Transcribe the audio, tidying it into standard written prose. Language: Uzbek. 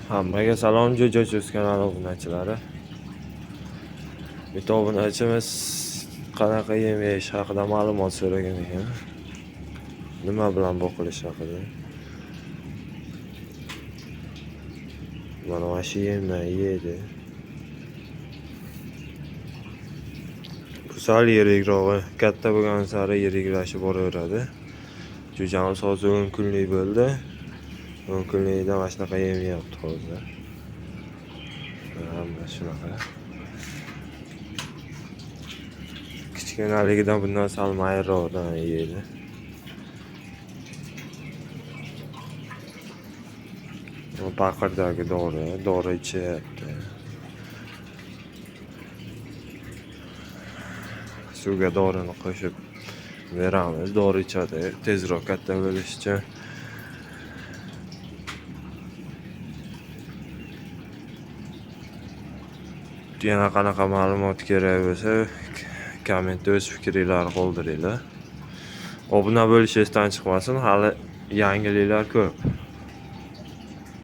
Hammaga salom, Jo'ja Cho'z kanali obunachilari. Bitta obunachimiz qanaqa yem yeyish haqida ma'lumot so'ragan ekan. Nima bilan boqilish haqida. Mana shu yemdan yeydi. Bu sal yirikrog'i, katta bo'lgan sari yiriklashib boraveradi. Jo'jamiz hozir 10 kunlik bo'ldi. 10 kunlikda mana shunaqa yem yeyapti hozir. Hamma shunaqa. Kichkinaligidan bundan sal mayroqdan yeydi. Bu paqirdagi dori, dori ichyapti. Suvga dorini qo'shib beramiz, dori ichadi, tezroq katta bo'lishi uchun. Yana qanaqa ma'lumot kerak bo'lsa, kommentda o'z fikringlarni qoldiringlar. Obuna bo'lish esdan chiqmasin, hali yangiliklar ko'p.